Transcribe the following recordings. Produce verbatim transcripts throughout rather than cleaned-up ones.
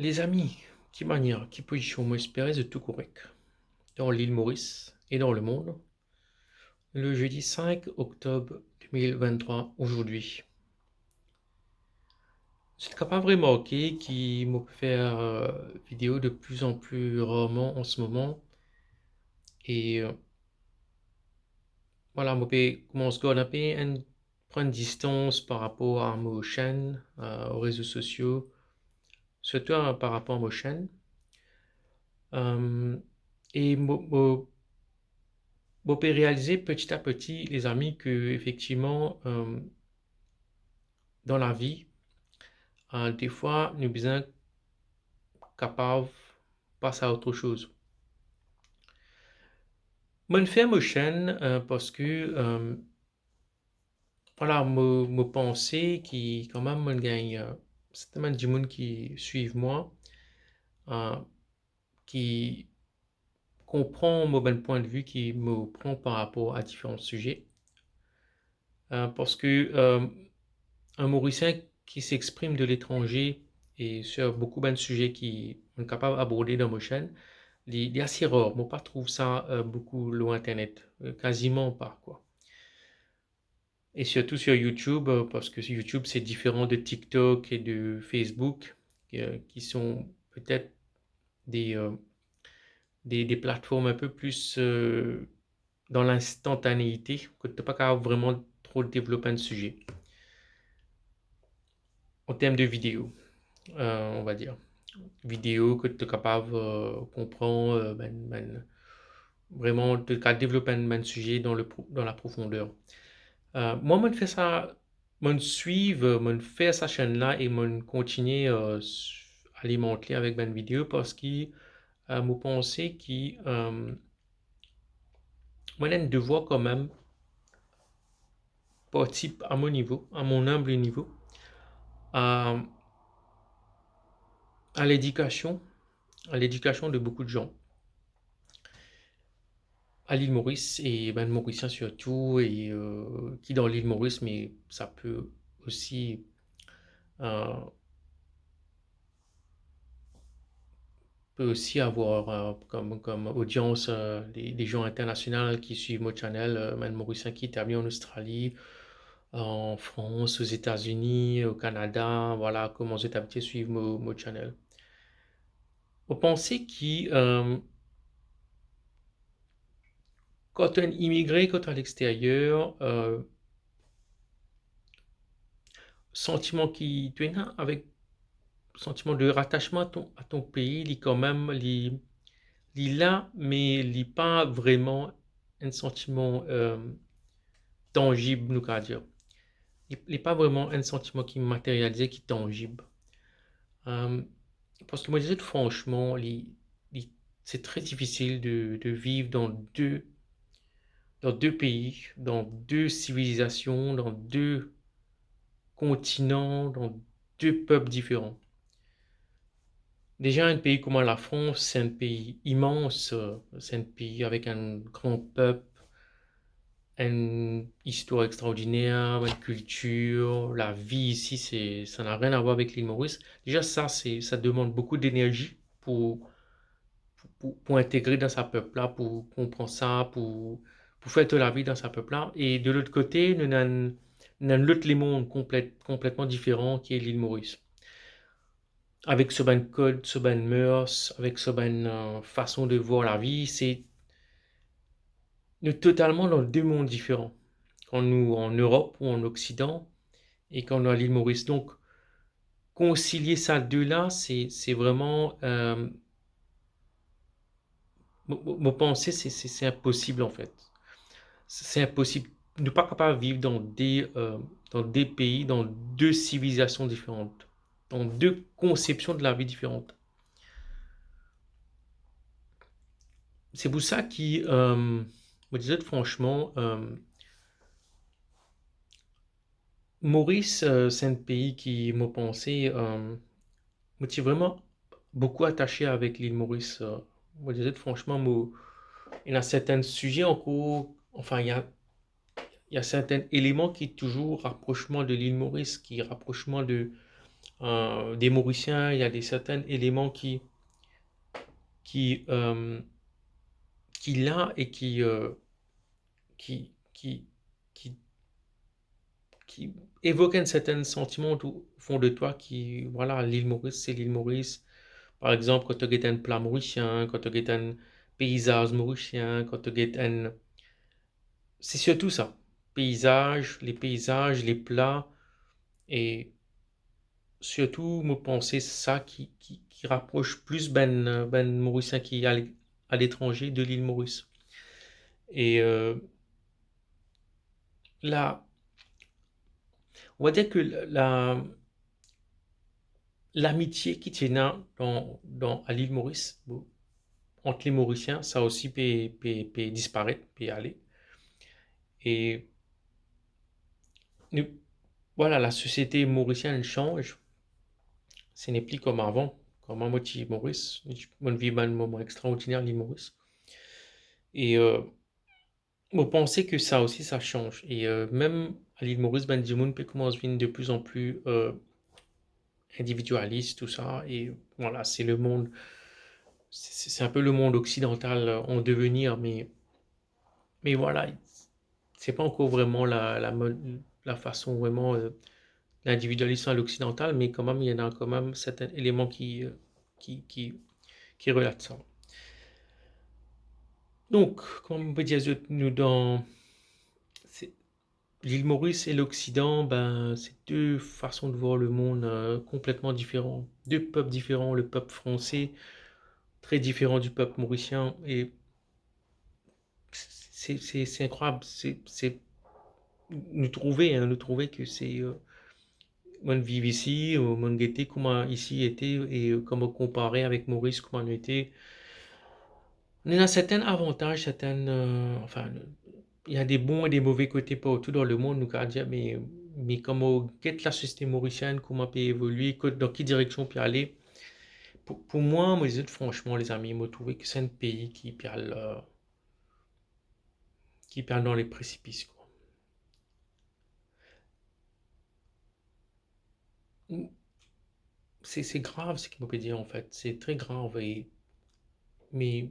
Lezami, ki manier, ki pozision? Mo espere zot tou korek dan lil Moris e dan lemond. Le jeudi cinq octobre deux mille vingt-trois, aujourd'hui. Zot kapav remarke ki mo pe fer, euh, video de plus en plus rarement en ce moment. E, euh, vwala, mo pe koumans gard inpe enn, pran enn distans par rapor a mo chaîne, euh, o rezo sosio, sirtou, euh, par rapor a mo chaîne. Euh, e mo, mo, mo pe realize peti a peti, lezami, ke efektivman, euh, dan lavi, euh, defwa nou bizin kapav pas a otre soz. Mo'nn fer mo chaîne, euh, parski, euh, vwala, mo, mo panse ki kanmem mo'nn gagn, euh, serten bann dimoun ki swiv mwa, euh, ki konpran mo bann pwin de vi ki mo pran par rapor a diferan size. Euh, parski, euh, enn Morisien ki s'exprime de l'étranger e sur boukou bann size ki mo'nn kapav aborde dan mo chaîne, li, li ase rar. Mo pa trouv sa, euh, boukou lor internet, euh, kaziman pa, kwa. E sirtou sur YouTube, euh, parski YouTube, c'est différent de TikTok et de Facebook, euh, qui sont peut-être des, euh, des, des plateformes un peu plus, euh, dans l'instantanéité, kot to pa kapav vreman tro devlop enn size. En termes de vidéo, euh, on va dire. Video kot to kapav, euh, konpran, euh, bann, bann, vreman, to kapav devlop enn, bann size dan le pro-, dan la profonder. Euh, mwa, mo'nn fer sa, mo'nn swiv, euh, mo'nn fer sa chaîne la e mo'nn kontigne, euh, s-, alimant li avek bann video parski, euh, mo panse ki, euh, mo ena enn devwar kanmem, parti a mo nivo, a mon humble niveau, a, a ledikasion, a ledikasion de boukou de zan a lil Moris e bann Morisien sirtou, e, euh, ki dan lil Moris, me sa pe osi, euh, pe osi avoir, euh, kom, kom odians, euh, de, de zan internasional ki swiv mo channel, euh, bann Morisien ki etabli an Ostrali, an Frans, Ozetazini, o Kanada, vwala, kouma zot abitie swiv mo, mo channel. Mo panse ki, euh, kan to enn imigre, kan to alexteryer, euh, santiman ki to ena avek, santiman de ratasman a ton, a ton pei, li kanmem, li, li la, me li pa vreman enn santiman, euh, tanzib, nou kapav dir. Li, li pa vreman enn santiman ki materialize, ki tanzib. Euh, parski mo dir zot fransman, li, li, c'est très difficile de, de vivre dans deux, dans deux pays, dans deux civilisations, dans deux continents, dans deux peuples différents. Deza, enn pei kouma Lafrans, se enn pei imans, euh, se enn pei avek enn gran pep, enn istwar extraordiner, enn kiltir, lavi isi, se, sa na rien a voir avek lil Moris. Deza, sa, se, sa demann boukou denerzi pou, pou, pou, pou integre dan sa pep la, pou konpran sa, pou, pou fer to lavi dan sa pep la. E de lot kote, nou ena enn, nou ena enn lot lemond konplet, konpletman diferan ki lil Moris. Avek so bann kod, so bann mœurs, avek so bann, euh, fason de voir lavi, se, nou totalman dan de mond diferan. Kan nou an Erop ou an Oksidan, e kan nou al lil Moris. Donk, konsilie sa de la, se, se vreman, euh, mo, mo, mo panse se, se, se inposib, anfet. Se, se inposib. Nou pa kapav viv dan de, euh, dan de pei, dan de sivilizasion diferan, dan de konsepsion de lavi diferan. Se pou sa ki, euh, mo dir zot fransman, euh, Moris, euh, se enn pei ki, mo panse, euh, mo ti vreman boukou atase avek lil Moris, euh, mo dir zot fransman, mo, ena sertenn size ankor, anfin, ena, ena sertenn eleman ki touzour rapros mwa de lil Moris, ki rapros mwa de, euh, des Mauriciens, il y a des certains éléments qui, qui, euh, qui là et qui, euh, qui, qui, qui, qui évoquent un certain sentiment au fond de toi qui, voilà, l'île Maurice, c'est l'île Maurice. Par exemple, kan to get enn pla morisien, kan to get enn peizaz morisien, kan to get enn, c'est surtout ça. Paysage, les paysages, les plats, et surtout, mo panse sa ki, ki, ki rapros plis bann, bann Morisien ki al, a letranze de lil Moris. E, euh, la, on va dire que la, lamitie ki ti ena dan, dan, a lil Moris, bon, ant le Morisien, sa osi pe, pe, pe disparet, pe ale. E nou, vwala, lasosiete morisienn sanz. Ce n'est plus comme avant. Kan mwa mo ti Moris, mo'nn viv bann moman extraordiner lil Moris. E, euh, mo panse ke sa osi, sa sanz. E, euh, mem a lil Moris, bann dimoun pe koumans vinn de plus en plus, euh, individualis, tou sa. E vwala, c'est le monde, c'est, c'est un peu le monde occidental, euh, en devenir, mais, mais voilà, c'est pas encore vraiment la, la mode, la façon vraiment, euh, l'individualisme à l'occidentale, mais quand même, il y en a quand même certains éléments qui, euh, qui, qui, qui relatent ça. Donc, kouma mo pe dir zot, nou dan, c'est, l'île Maurice et l'Occident, ben, c'est deux façons de voir le monde, euh, complètement différentes. Deux peuples différents. Le peuple français, très différent du peuple mauricien. Et c'est, c'est, c'est incroyable. C'est, c'est, nou trouve, hein, nou trouve ke c'est, euh, mo'nn viv isi, euh, mo'nn gete kouma isi ete, e, euh, kan mo konpare avek Moris, kouma nou ete. Nou ena sertin avantaz, sertin, euh, enfin, il y a des bons et des mauvais côtés partout dans le monde, nou kapav dir, me, me kan mo get lasosiete morisienn, kouma pe evolie, kot, dan ki direksion pe ale, pou, pou mwa, mo dir zot fransman, lezami, mo trouve ke se enn pei ki pe al, euh, ki pe al dan le presipis, kwa. C'est, c'est grave ce que mo pe dir, an fet. C'est très grave, e, me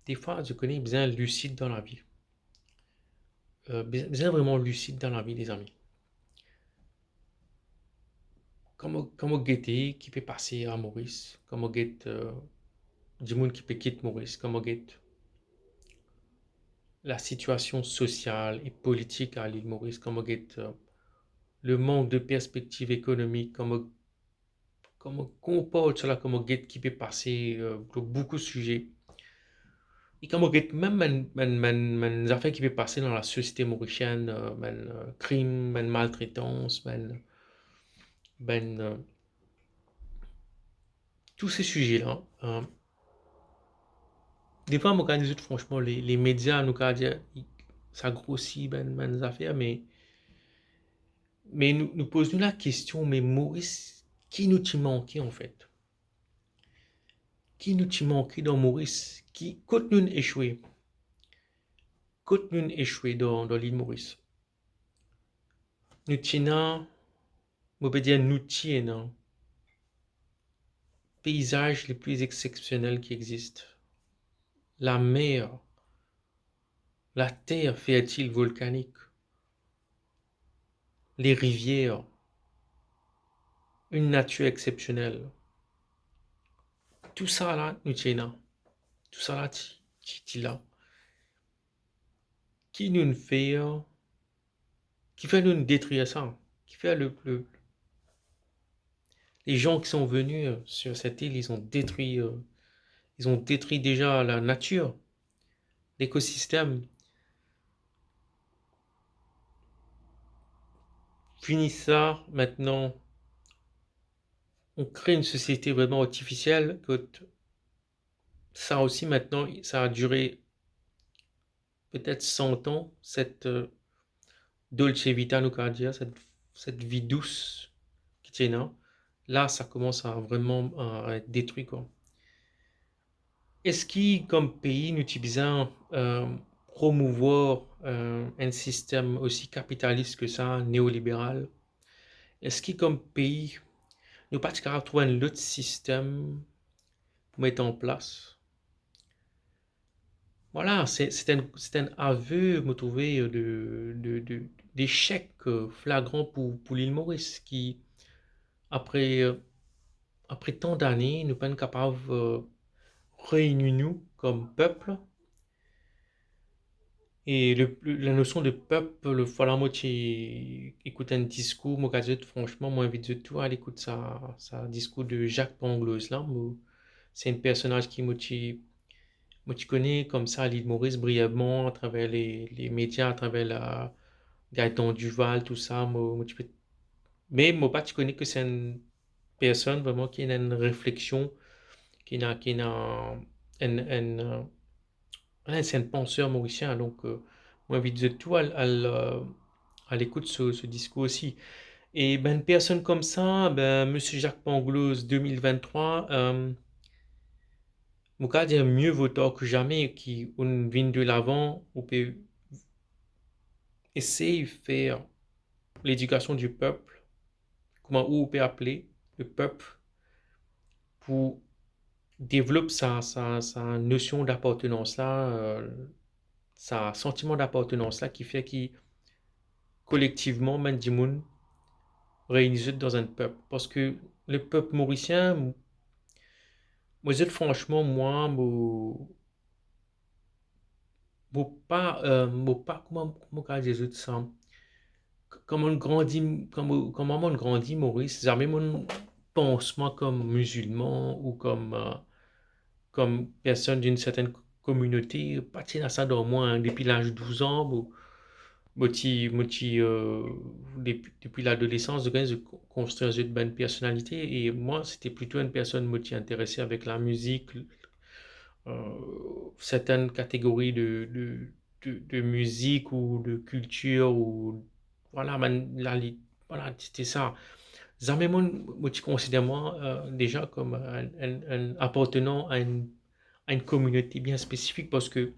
defwa, zot kone, bizin lisid dan lavi. Euh, bizin, bizin vreman lisid dan lavi, lezami. Kan mo, kan mo gete ki pe pase a Moris, kan mo get, euh, dimoun ki pe kit Moris, kan mo get lasitiasion sosial e politik a lil Moris, kan mo get, euh, le manque de perspective économique, kan mo, kan mo konpar sa la, kan mo get ki pe pase, euh, lor boukou size. E kan mo get mem bann, bann, bann, bann zafer ki pe pase dan lasosiete morisienn, euh, bann, euh, krim, bann maltretans, bann, bann, euh, tou se size la, euh, defwa, mo kapav dir zot fransman, le, le media, nou kapav dir, sa grosi bann, bann zafer, me, me nou, nou poz nou lakestion, me Moris, ki nou ti manke, an fet? Ki nou ti manke dan Moris? Ki, kot nou'nn eswe? Kot nou'nn eswe dan, dan lil Moris? Nou ti ena, mo pe dir nou ti ena, peizaz le pli exsepsionel ki existe. Lamer, later fertil volkanik, lerivier, enn natir exsepsionel. Tou sa la, nou ti ena. Tou sa la ti, ti, ti la. Ki nou'nn fer? Kifer nou'nn detrir sa? Kifer le, le, les gens qui sont venus, euh, sur cette île, ils ont détruit, euh, ils ont détruit déjà la nature, l'écosystème. Fini sa, maintenant, on crée une société vraiment artificielle, que t-, ça aussi, maintenant, ça a duré peut-être cent ans, cette, euh, dolce vita, nou kapav dir, cette, cette vie douce ki ti ena, la, ça commence à vraiment, euh, être détruit, quoi. Eski, kom pei, nou ti bizin, euh, promouvoir, euh, un système aussi capitaliste que ça, néolibéral? Eski, kom pei, nou pa ti kapav trouv enn lot sistem pou met an plas. Vwala, se, se enn, se enn ave, mo trouve, de, de, de, desek, eh, flagran pou, pou Lil Moris, ki apre, eh, apre tan dane, nou pa'nn kapav, eh, reyni nou kom pep. E le, le, la nosion de pep, lefwa la mo ti ekout enn diskour, mo kapav dir zot fransman, mo invit zot tou al ekout sa, sa diskour de Jacques Pangloss la. Mo, se enn personaz ki mo ti, mo ti kone koumsa Lil Moris brievman atraver le, le media, atraver la Gaëtan Duval, tou sa, mo, mo ti pe, me mo pa ti kone ki se enn personn vreman ki ena enn refleksion, ki ena, ki ena enn, enn, eh, Vwala, se enn panser morisien, donk, eh, mo invit zot tou al, al, eh, al ekout so, so diskour osi. E bann personn koumsa, be, Misie Jacques Pangloss, de mil venntrwa, eh, mo kapav dir mieux vaut tard que jamais, ki ou'nn vinn de lavan, ou pe esey fer ledikasion di pep, kouma ou pe apele lepep pou devlop sa, sa, sa nosion dapartenans la, eh, sa santiman dapartenans la ki fer ki kolektivman bann dimoun reyni zot dan enn pep. Parski lepep morisien, mo, mo dir zot fransman, mwa, mo, mo pa, eh, mo pa, kouma, kouma mo kapav dir zot sa? Kan mo'nn grandi, kan mo, kan mwa mo'nn grandi Moris, zame mo'nn pans mwa kom mizilman ou kom, eh, kom personn d'une certaine communauté, pa ti ena sa dan mwa, hein. Depi laz douz an, mo, mo ti, mo ti, eh, depi, depi ladolesans, zot gagn, zot konstrir zot bann personalite. E mwa, se ti plito enn personn, mo ti interese avek lamizik, eh, certaines catégories de, de, de, de mizik ou de kiltir ou, vwala, bann lali-, vwala, se ti sa. Zame mo'nn, mo ti konsider mwa, eh, deza kom enn, enn, enn apartenan a enn, a enn kominote bien spesifik, parski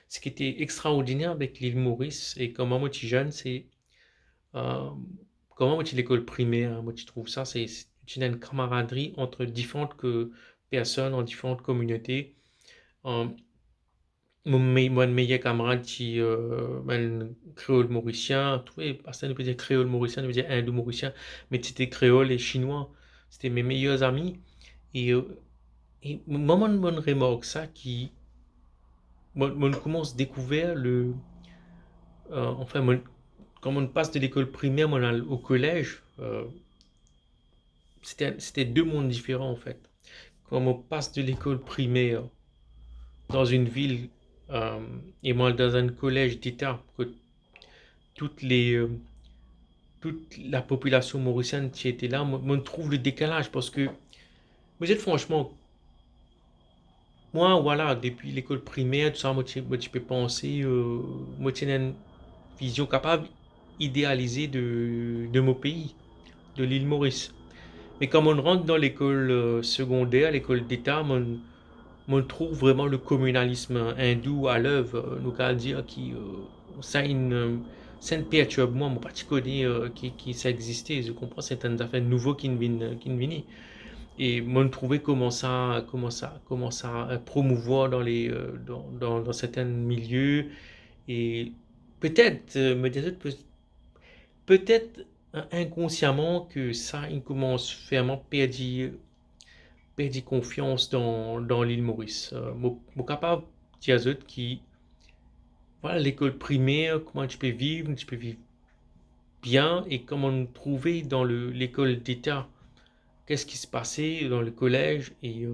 seki ti extraordiner avek Lil Moris, e kan mwa mo ti zenn, se, eh, kan mwa mo ti lekol primer, mo ti trouv sa, se, se, ti ena enn kamaradri ant diferan ke personn, an diferan kominote. Eh, mo me-, mo meyer kamarad ti, eh, bann kreol morisien, tou, e, parski nou pe dir kreol morisien, nou pe dir indou morisien, me ti ti kreol e sinwa. Se ti me meyer zami. E, eh, e mwa, mo'nn, mo'nn remark sa ki, mo'nn, mo'nn koumans dekouver le, eh, anfin, mo'nn, kan mo'nn pas de lekol primer, mo'nn al o kolez, eh, se ti, se ti de mond diferan, anfet. Kan mo pas de lekol primer dan enn vil, eh, e mo al dan enn kolez deta, kot tout le, eh, tout lapopilasion morisienn ti ete la, mo, mo'nn trouv le dekalaz, parski, mo dir fransman, mwa, vwala, depi lekol primer, tou sa, mo ti, mo ti pe panse, eh, mo ti ena enn vizion kapav idealize de, de mo pei, de Lil Moris. Me kan mo'nn rant dan lekol, eh, segonder, lekol deta, mo'nn, mo'nn trouv vreman le communalisme indou à l'œuvre, eh, nou kapav dir ki, eh, sa enn, eh, sa enn pertirb mwa, mo pa ti kone, eh, ki, ki sa existe. Zot konpran, se enn zafer nouvo ki'nn vinn, ki'nn vini. E mo'nn trouve kouma sa, kouma sa, kouma sa, eh, promouvwar dan le, eh, dan, dan, dan sertin milie. E petet, eh, mo dir zot, pe-, petet, eh, inkonsiaman ke sa inn koumans fer mwa perdi, perdi konfians dan, dan Lil Moris. Eh, mo, mo kapav dir zot ki, vwala, lekol primer, kouma ti pe viv, ti pe viv bien, e kan mo'nn trouve dan le, lekol deta, qu'est-ce qui se passait dans le collège, e, eh,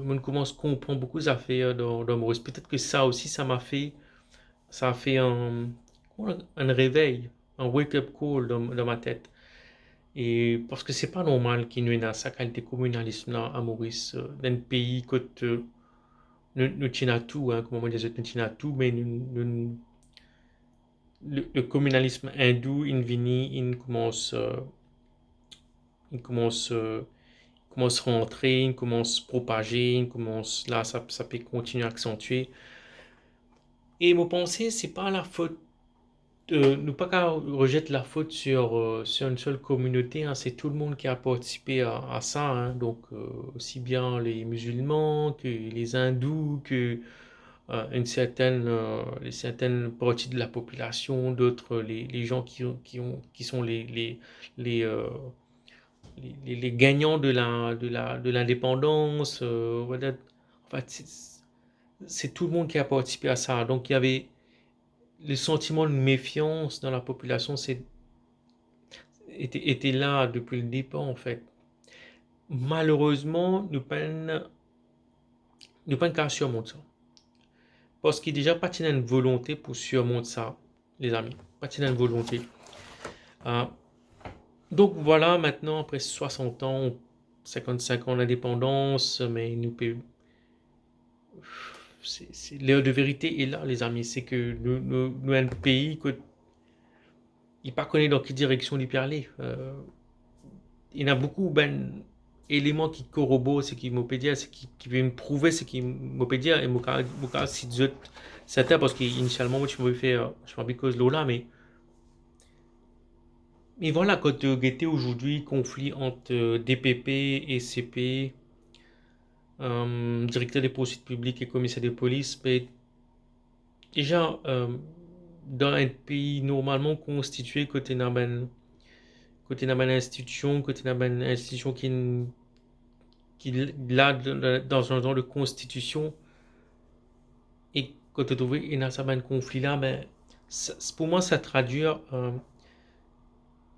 mo'nn koumans konpran boukou zafer dan, dan Moris. Petet ke sa osi, sa m'a fe, sa a fe enn, kouma, enn revey, enn wake-up call dan, dan mo tet. E parski se pa normal ki nou ena sa kalite kominalism la a Moris, eh, dan enn pei kot, eh, nou, nou ti ena tou, hein, kouma mo dir zot, nou ti ena tou, me nou, nou, le, le communalisme indou, inn vini, inn koumans, eh, inn koumans, eh, koumans rantre, inn koumans propaze, inn koumans, la, sa, sa pe kontinie aksantie. E mo panse, se pa lafot Euh, nou pa kav rezet lafot sir, euh, sir enn sel kominote, hein, se tou lemonn ki a partisipe a, a sa, hein, donk, euh, osi bien les musulmans que les hindous, que, euh, une certaine, euh, les certaines parties de la population, d'autres, les, les gens qui, qui ont, qui sont les, les, les, euh, les, les, les gagnants de la, de la, de l'indépendance, euh, voilà. En fait, c'est, c'est tout le monde qui a participé à ça. Donc, il y avait le sentiment de méfiance dans la population, c'est, était, était là depuis le départ, en fait. Malerezman, nou pa'nn, nou pa'nn kav sirmont sa. Parski deza pa ti ena enn volonte pou sirmont sa, lezami. Pa ti ena enn volonte. Ah, donk, vwala, aster, apre swasant an, sinkann-sink an lindepandans, me nou pe, se, se, l'heure de vérité est là, lezami. Se ke nou, nou, nou enn pei kot li pa kone dan ki direksion li pe ale. Euh, ena boukou bann eleman ki korobor seki mo pe dir, seki, ki vinn prouve seki mo pe dir, e mo kav, mo kav sit zot sertin, parski inisialman, mo ti anvi fer, mo ti anvi koz lor la, me, me vwala, kan to gete azordi konfli ant, euh, D P P e C P, euh, direkter de poursuit piblik e komiser de polis, be, deza, euh, dan enn pei normalman konstitie, kot ena bann, kot ena bann institision, kot ena bann institision ki, ki la dan, dan, dan enn zanr de konstitision, e kot to trouve ena sa bann konfli la, be, sa, pou mwa, sa tradwir, euh,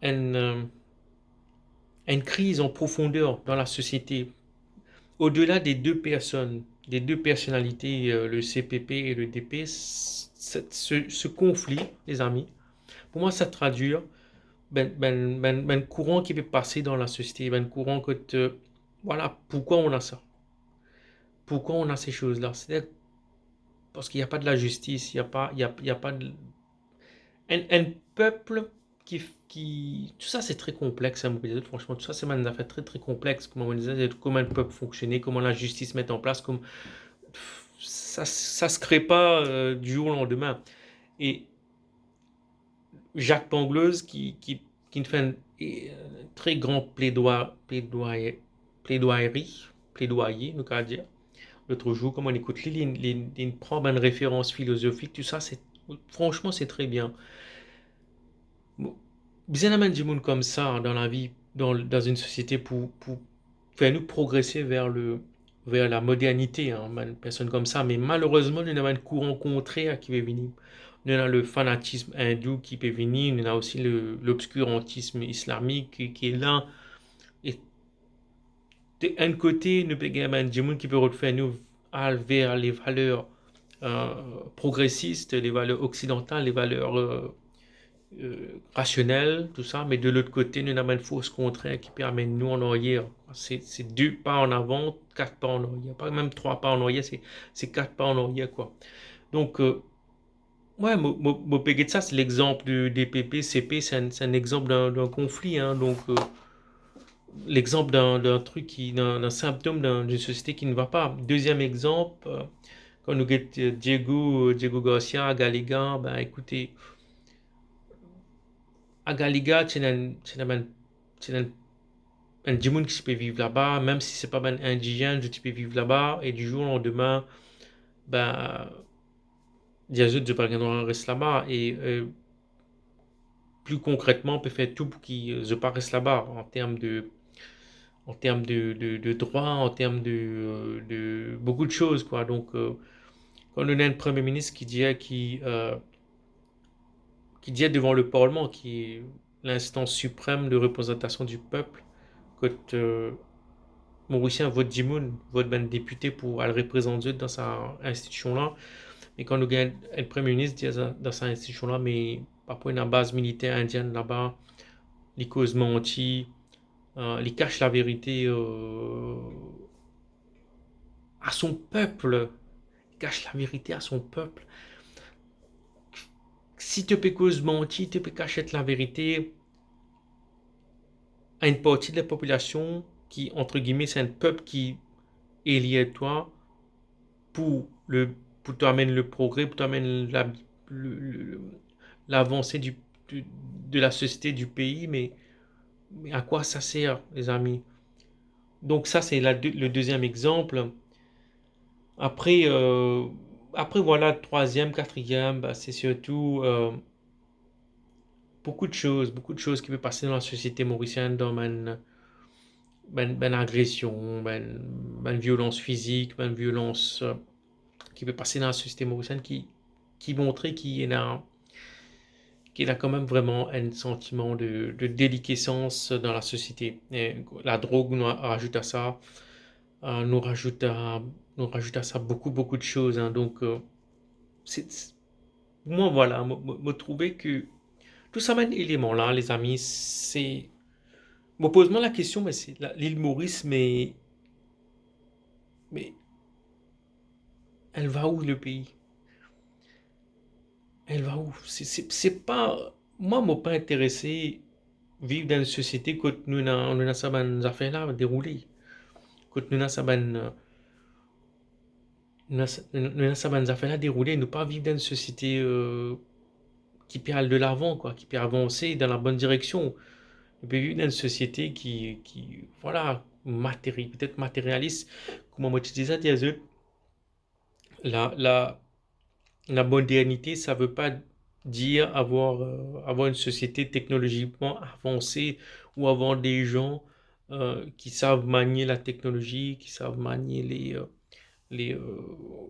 enn, euh, une crise en profondeur dans la société. Au-delà des deux personnes, des deux personnalités, euh, le C P P et le D P, ce, ce, ce conflit, lezami, pou mwa, sa tradwir bann, bann, bann, bann kouran ki pe pase dan lasosiete, bann kouran kot, euh, vwala, pourquoi on a ça? Pourquoi on a ces choses-là? C'est-à-dire parce qu'il y a pas de la justice, il y a pas, il y a, il y a pas de, enn, enn pep ki, ki, tou sa se tre konplex, hein, mo pe dir, fransman, tou sa se bann zafer tre, tre konplex, kouma mo dir, kouma enn pep fonksione, kouma lazistis met an plas, kouma, sa, sa se kre pa, euh, du jour au lendemain. E Jacques Pangloss ki, ki, ki finn fer enn, euh, tre gran pledwa-, pledwaye-, pledwayri, pledwaye, nou kav dir, lot zour, kan mo ekout li, li, li, li pran bann referans filozofik, tou sa, se, fransman, se tre bien. Bon, bizin amenn dimoun koumsa dan lavi, dan, dan enn sosiete pou, pou fer nou progrese ver le, ver lamodernite, hein, bann personn koumsa. Me malerezman, nou ena bann kouran kontrer ki pe vini. Nou ena le fanatism indou ki pe vini, nou ena osi le, lobskirantism islamik ki, ki la. E de enn kote, nou pe gagn bann dimoun ki pe rod fer nou al ver le valer, euh, progresis, le valer oksidantal, le valer, euh, euh, rasionel, tou sa, me de lot kote, nou ena bann fors kontrer ki pe amenn nou an aryer. Se, se de pa an avan, kat pa an aryer. Pa mem trwa pa an aryer, se, se kat pa an aryer, kwa. Donk, euh, wi, mo, mo, mo pe get sa, se lexanp de D P P, C P, se enn, se enn lexanp d'enn, d'enn konfli, hein. Donk, euh, lexanp d'enn, d'enn trik ki, d'enn, d'enn sinptom d'enn, d'enn sosiete ki ne va pa. Deziem lexanp, euh, kan nou get, euh, Diego, Diego Garcia, Agalega, ben, ekoute, Agalega, ti ena, ti ena bann, ti ena bann dimoun ki ti pe viv laba, mem si se pa bann indizenn, zot ti pe viv laba, e du jour au lendemain, ben, dir zot, zot pa gagn drwa res laba, e, euh, pli konkretman, pe fer tou pou ki, euh, zot pa res laba, an term de, an term de, de, de drwa, an term de, euh, de boukou de soz, kwa. Donk, euh, kan nou ena enn premie minis ki dir ki, euh, ki dir devan le parlman, ki linstans siprem de reprezantasion di pep, kot, euh, Morisien vot dimoun, vot bann depite pou al reprezant zot dan sa institision la. Me kan nou gagn enn premie minis dir sa, dan sa institision la, me pa pou ena baz militer indien laba, li koz manti, euh, li kas laverite, euh, à son peuple. Li kas laverite à son peuple. Si to pe koz manti, to pe kas laverite à une partie de la population ki, entre guillemets, se enn pep ki elie twa pou le, pou to amenn le progre, pou to amenn la, le, le, le, l'avancée du, du, de la société, du pays, mais, mais à quoi ça sert, les amis? Donc ça, c'est la deux- le deuxième exemple. Après, euh, après, voilà, troisième, quatrième, bah, c'est surtout, euh, beaucoup de choses, beaucoup de choses qui peut passer dans la société mauricienne, dans ben, ben, ben agression, ben, ben violence physique, ben violence, euh, qui peut passer dans la société mauricienne, qui, qui montre qu'il y a, qu'il y a quand même vraiment un sentiment de, de déliquescence dans la société. Et la drogue nous rajoute à ça, euh, nous rajoute à, nous rajoute à ça beaucoup, beaucoup de choses, hein. Donc, euh, c'est, c'est- pour moi, voilà, mo, mo, mo trouve que tout sa bann eleman la, lezami, se, mo poz mwa lakestion, me se la, Lil Moris, me, me elle va où, le pays? Elle va où? Se, se, se pa, mwa, mo pa interese viv dan enn sosiete kot nou ena, nou ena sa bann zafer la deroule, kot nou ena sa bann, euh, nou ena sa, nou ena sa bann zafer la deroule. Nou pa viv dan enn sosiete, euh, ki pe al de lavan, kwa, ki pe avanse dan la bonn direksion. Nou pe viv dan enn sosiete ki, ki, vwala, materi-, petet materialis, kouma mo ti dir sa, dir zot, la, la, la modernite, sa ve pa dir avoir, euh, avoir une société technologiquement avancée ou avoir des gens, euh, qui savent manier la technologie, qui savent manier les, euh, les, euh,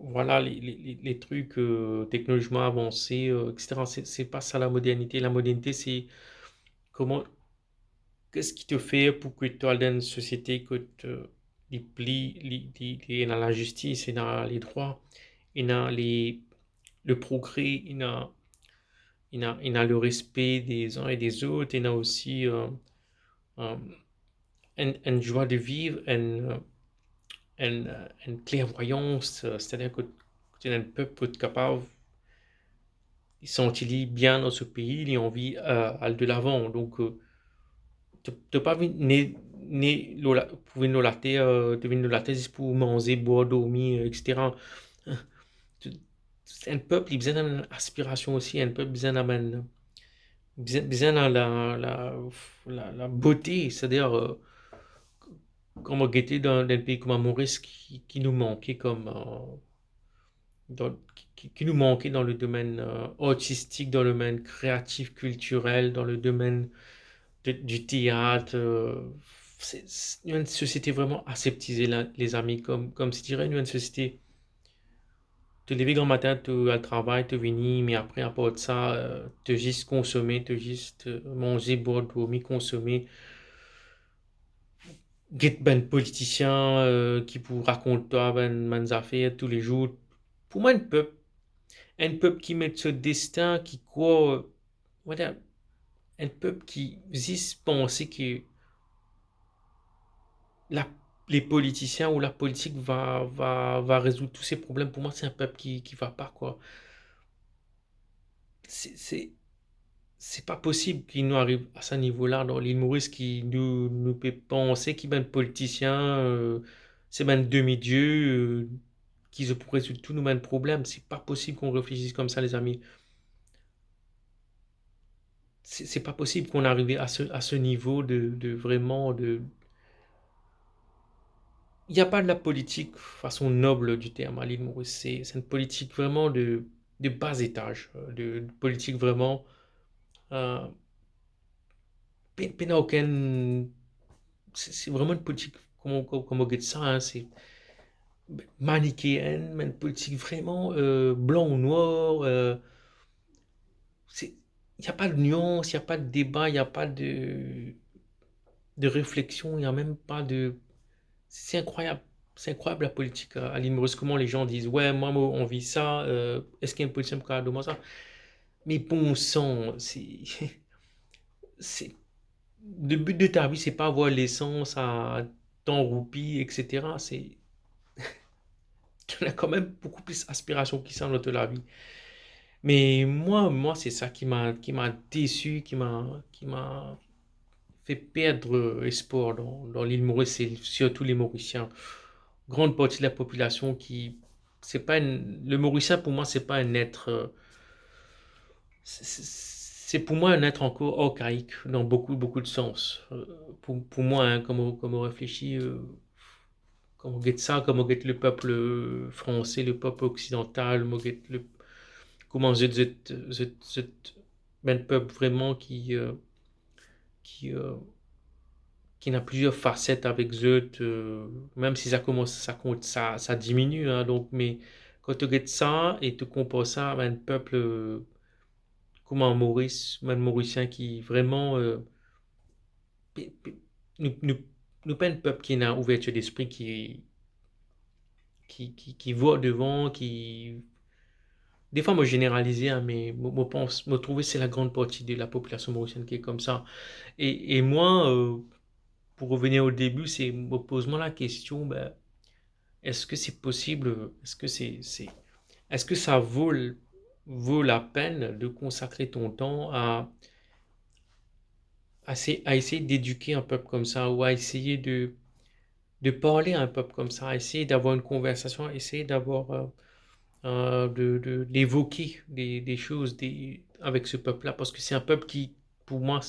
voilà, les, les, les, les trucs, euh, technologiquement avancés, euh, et cetera. C'est, c'est pas ça la modernité. La modernité, c'est comment, qu'est-ce qui te fait pour que tu ailles dans une société kot, euh, li pli, li, li, li ena lazistis, ena ledrwa, ena le, le progrès, ena, ena, ena le respect des uns et des autres, ena osi, euh, euh, enn, enn joie de vivre, enn, euh, enn, euh, enn clairvoyance, euh, c'est-à-dire que, que tu es un peuple, tu es capable, li santi li bien dan so pei, li anvi, euh, al de lavan. Donk, euh, to, to pa vinn ne, ne lor la, pou vinn lor later, euh, to vinn lor later zis pou manze, bwar, dormi, euh, et cetera. To, enn pep, li bizin enn aspirasion osi, enn pep bizin enn, bizin, bizin la, la, la, la, la bote, c'est-à-dire, euh, kan mo gete dan, dan enn pei kouma Moris ki, ki nou manke kom, euh, dan, ki, ki, ki nou manke dan le domenn, euh, artistik, dan le domenn kreatif, kiltirel, dan le domenn de, du teat, euh, se, se, nou enn sosiete vreman aseptize la, lezami, kom, kom si dire, nou enn sosiete, to leve gramatin, to al travay, to vini, me apre, apar sa, euh, to zis konsome, to zis, euh, manze, bwar, dormi, konsome. Get bann politisien, euh, ki pou rakont twa bann, bann zafer toulezour. Pou mwa, enn pep, enn pep ki met so destin, ki krwar, euh, vwala, enn pep ki zis panse ki la, les politiciens ou la politik va, va, va rezoud tou se problem, pou mwa, se enn pep ki, ki va pa, kwa. Se, se, se pa posib ki nou ariv a sa nivo la dan Lil Moris, ki nou, nou pe panse ki bann politisien, euh, se bann demi-die, euh, ki zot pou rezoud tou nou bann problem. Se pa posib ki nou reflesi koumsa, lezami. Se, se pa posib ki nou arive a se, a se nivo de, de vreman de, il y a pas de la politique façon noble du terme à l'île Maurice. C'est, c'est une politique vraiment de, de bas étage, euh, de, de politique vraiment, euh, pe-, pena okenn, se, se vreman enn politik, kouma, kouma, kouma get sa, hein, se manichéenne, mais enn politik vreman, euh, blan ou nwar, euh, c'est, il y a pas de nuance, il y a pas de débat, il y a pas de, de réflexion, il y a même pas de, c'est incroyable. C'est incroyable la politique à, à l'île Maurice, comment les gens disent, « Ouais, moi, moi, on vit ça, euh, est-ce qu'il y a une politique qui a demandé ça ? » Mais bon sang, c'est, c'est, le but de ta vie, c'est pas avoir l'essence à tant roupies, et cetera. C'est, t'as quand même beaucoup plus aspirasion ki sa dan to lavi. Me mwa, mwa, se sa ki m'a, ki m'a desi, ki m'a, ki m'a fer perd espwar dan, dan Lil Moris, e sirtou le Morisien. Gran parti de la popilasion ki, se pa enn, le Morisien, pou mwa, se pa enn et, euh, c'est, c'est, c'est pour moi un être encore archaïque dans beaucoup, beaucoup de sens. Euh, pour, pour moi, hein, quand on, quand on réfléchit, euh, quand on get sa, quand on get lepep fransé, lepep oksidantal, on get le, kouma zot, zot, zot, zot, bann pep vreman ki, euh, ki, euh, ki ena plizier faset avek zot, euh, mem si sa koumans, sa kont, sa, sa diminie, hein, donk, me kan to get sa e to konpar sa a bann pep, euh, kouma Moris, bann Morisien ki vreman, euh, pe, pe, nou, nou, nou pa enn pep ki ena ouvertir lespri, ki, ki, ki, ki war devan, ki, defwa mo zeneralize, hein, me mo, mo pans, mo trouve se la grande partie de la population mauricienne qui est comme ça. E, e mwa, euh, pour revenir au début, c'est, mo poz mwa la question, ben, est-ce que c'est possible, est-ce que c'est, c'est, est-ce que ça vaut, vaut la peine de consacrer ton temps à, à, essayer- à essayer d'éduquer un peuple comme ça, ou à essayer de, de parler à un peuple comme ça, à essayer d'avoir une conversation, à essayer d'avoir, euh, euh, de, de, d'évoquer des, des choses, des, avec ce peuple-là, parce que c'est un peuple qui, pour moi,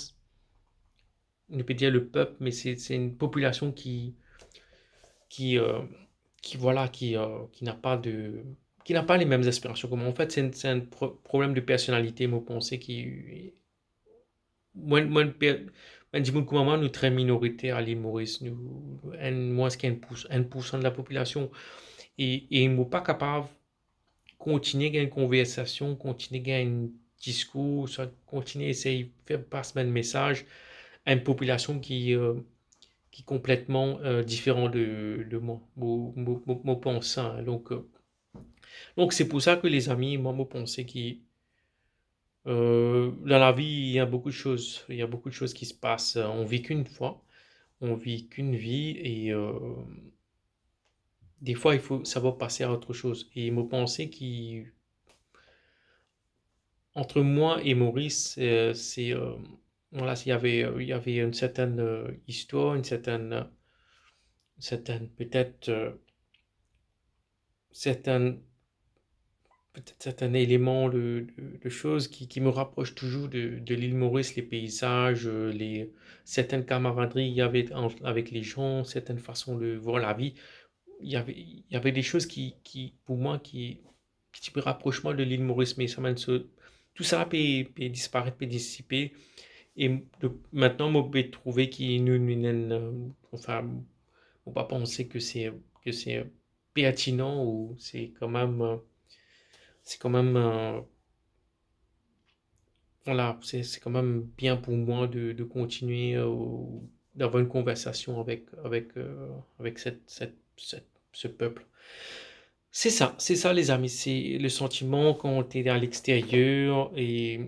on peut dire le peuple, mais c'est, c'est une population qui, qui, euh, qui, voilà, qui, euh, qui n'a pas de, qui n'a pas les mêmes aspirations que moi. En fait, c'est un, c'est un pro-, problème de personnalité, mo panse, ki, mwa, mwa, per-, mwa, dimoun kouma mwa, nou tre minoriter a Lil Moris, nou, enn, mwins ki enn pour-, enn pour san de la populasion. E, e mo pa kapav kontinie gagn konversasion, kontinie gagn diskour, swa kontinie esey fer pas bann mesaz a enn popilasion ki, euh, ki konpletman, euh, diferan de, de mwa. Mo, mo, mo, mo pans sa, hein. Donk, euh, donk, se pou sa ke, lezami, mwa, mo panse ki, euh, dan lavi, il y a beaucoup de choses, il y a beaucoup de choses qui se passent. On vit qu'une fois, on vit qu'une vie, et, euh, des fois, il faut savoir passer à autre chose. E mo panse ki, entre moi et Maurice, euh, c'est, euh, voilà, il y avait, euh, il y avait une certaine, euh, histoire, une certaine, euh, certaine, peut-être, euh, certaines, peut-être certains éléments de, de, de choses qui, qui me rapprochent toujours de, de l'île Maurice, les paysages, euh, les, certaines camaraderies qu'il y avait en-, avec les gens, certaines façons de voir la vie. Il y avait, il y avait des choses qui, qui, pour moi, qui, ki ti pe rapross mwa de l'île Maurice, me sa bann so-, tou sa pe, pe disparet, pe disipe. E de, aster, mo pe trouve ki nou, nou, nou, euh, anfin, mo pa panse ke se, ke se pertinan ou se kanmem, euh, se kanmem, euh, voilà, c'est, c'est quand même bien pour moi de, de continuer, euh, d'avoir une conversation avec, avec, euh, avec cette, cette, cette, ce peuple. C'est ça, c'est ça, les amis, c'est le sentiment quand t'es à l'extérieur et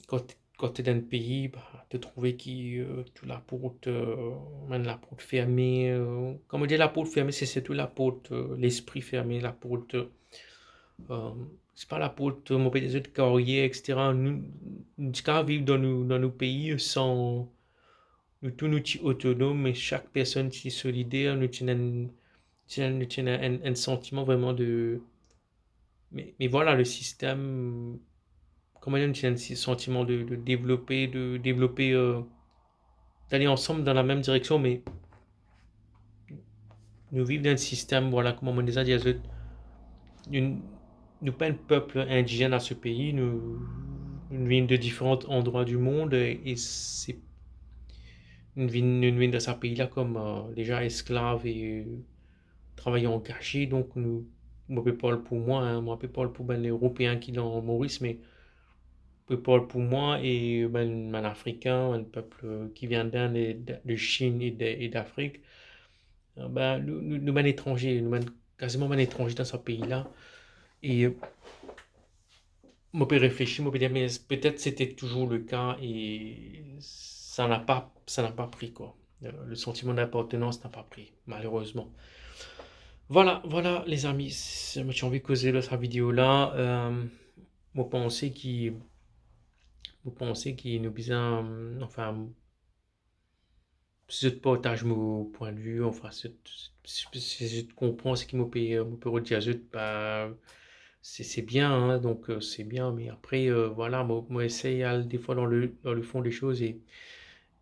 quand, quand t'es dans le pays, bah, de trouver ki, euh, tou laport, euh, bann laport ferme, euh, kan mo dir laport ferme, c'est surtout laport, euh, lespri ferme, laport, euh, euh, se pa laport, mo pe dir zot, karyer, et cetera. Nou, nou ti kapav viv dan nou, dan nou pei san, nou tou nou ti otonom, me sak personn ti solider, nou ti ena enn, ti ena, nou ti ena enn, enn santiman vreman de, me, me vwala, le sistem, kouma dir, nou ti ena enn si-, santiman de, de devlope, de devlope, euh, d'aller ensemble dans la même direction, me nou viv dan enn sistem, vwala, kouma mo deza dir zot, nou, nou pa enn pep indigenn a se pei, nou, nou vinn de diferan landrwa di mond, e, e se, nou vinn, nou vinn dan sa pei la kom, euh, deza esklav e, euh, travayer angaze, donk nou, mo pe parl pou mwa, hein, mo pa pe parl pou bann Eropeen ki dan Moris, me pe parl pou mwa e bann, bann Afrikin, bann pep, euh, ki vinn d'Inde e de, de Chine e de, e d'Afrik. Euh, ben, nou, nou, nou bann etranze, nou bann, kaziman bann etranze dan sa pei la. E, euh, mo pe reflesi, mo pe dir, me petet c'était toujours le cas et ça n'a pas, ça n'a pas pris, quoi. Euh, le sentiment d'appartenance n'a pas pris, malheureusement. Vwala, vwala, lezami, s-, mo ti anvi koze lor sa video la. Euh, mo panse ki, mo panse ki nou bizin, anfin, si zot partaz mo pwin de vi, anfin, si, si, si zot konpran seki mo pe, mo pe dir zot, ba, c'est, c'est bien, hein, donc, euh, c'est bien, mais après, euh, voilà, mo, mo esey al des fois dans le, dans le fond des choses et,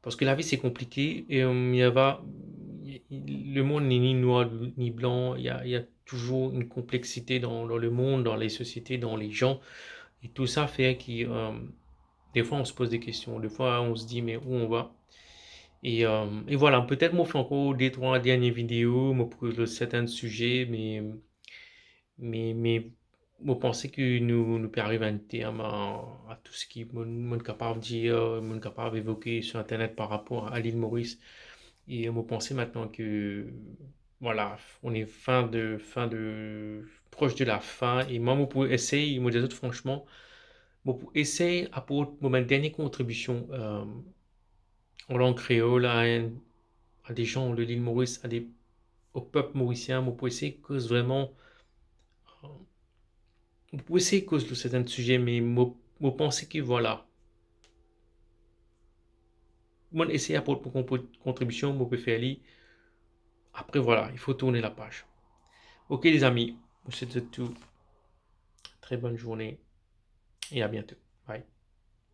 parce que la vie, c'est compliqué et, euh, il y a, le monde n'est ni noir ni blanc, il y a, il y a toujours une complexité dans, dans le monde, dans les sociétés, dans les gens. Et tout ça fait que, euh, des fois, on se pose des questions. Des fois, on se dit, mais où on va ? Et, euh, et voilà, peut-être mo fer ankor de trwa dernie video, mo pou koz lor sertin size, me, me, me mo panse ke nou, nou pe ariv a enn term a, a tou seki mo, mo kapav dir, mo kapav evoke sur internet par rapor a Lil Moris. E mo panse aster ke, voilà, on est fin de, fin de, proche de la fin. E mwa, mo pou esey, mo dir zot fransman, mo pou esey aport mo bann dernie kontribision, euh, an lang kreol, a enn, a de zan de Lil Moris, a de, o pep morisien, mo pou esey koz vreman, euh, mo pou esey koz lor sertin size, me mo, mo panse ke, voilà, mo esey aport mo konpri-, kontribision, mo pe fer li. Apre, voilà, il faut tourner la page. Ok, lezami, mo swet zot tou tre bonn zourne e a biento. Bye.